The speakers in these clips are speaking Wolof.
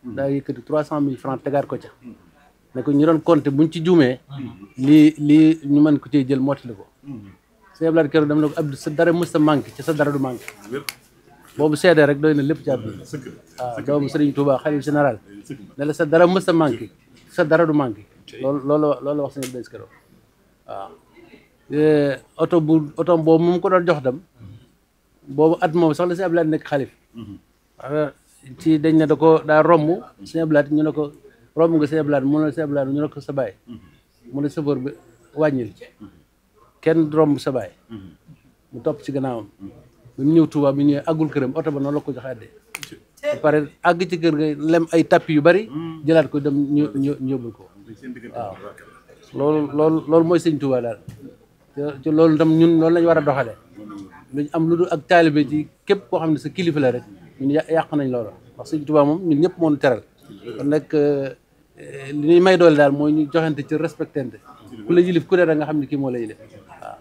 daa yëkkati 300 000 francs tegaat ko ca ne ko ñu doon compter buñ ci juumee lii ñu mën ko ciy jël mottali ko sëñ Abdou Lahad keroog dama ne ko Abdou sa dara mës a manqué ci sa dara du manqué boobu seedee rek doy na lépp ci àdduna waaw doomu Serigne Touba xalif général ne la sa dara mës a manqué sa dara du manqué loolu wax sëñ Abdou Lahad keroog waaw oto boobu mu ko doon jox dem boobu at moom sax la sëñ Abdou Lahad nekk xalif ci dañ ne da ko daa romb sëñ Abdou Lahad ñu ne ko romb nga sëñ Abdou Lahad mu ne sëñ Abdou Lahad ñu ne ko sa baay mu ne sëfoor bi wàññil kenn romb sa baay mu topp ci gannaawam bi mu ñëw Touba bi ñëwee àggul këram oto ba noonu la ko jox àddee ba pare àgg ci kër ga lem ay tapis yu bari jëlaat ko dem ñu yóbbul ko waaw loolu mooy sëñ Touba daal ci loolu tam ñun loolu lañu war a doxale luñ am lu dul ak taalibe ci képp koo xam ne sa kilifa la rek ñun yàq nañ loolu wax sëñ Touba moom ñun ñëpp moo ñu teral kon nag li ñuy may doole daal mooy ñu joxante ci respectante ku la yilif ku ne da nga xam ne kii moo la yilif waaw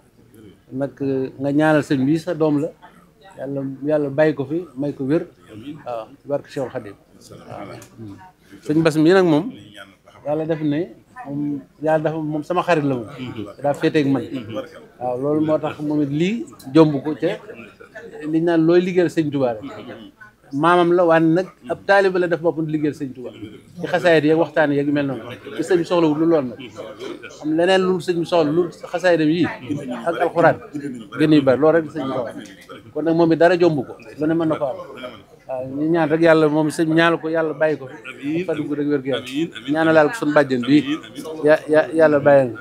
nag nga ñaanal sëñ bi sa doom la yàlla bàyyi ko fi may ko wér waaw ci barke Cheikhul Khadim waaw sëñ Bass mii nag moom yàlla def ne moom yàlla dafa moom sama xarit la moom daa féeteeg man waaw loolu moo tax moom it lii jomb ko te liñ naan looy liggéeyal sëñ Touba rek maamam la waan nag ab taaliba la def boppam di liggéeyal sëñ Touba ci xasaayid yeeg waxtaan yeeg mel noonu te sëñ bi soxlawul lu lool nag am leneen lu sëñ bi soxla lu xasaayidam yii ak alxuraan gën yu bari loolu rek sëñ bi soxla kon nag moom it dara jomb ko lu ne mën na ko am waaw ñu ñaan rek yàlla moom sëñ ñaan ko yàlla bàyyi ko fi fan gu rek wér gu yàlla ñaanalaal ko suñu bàjjen bi yàlla bàyyi nga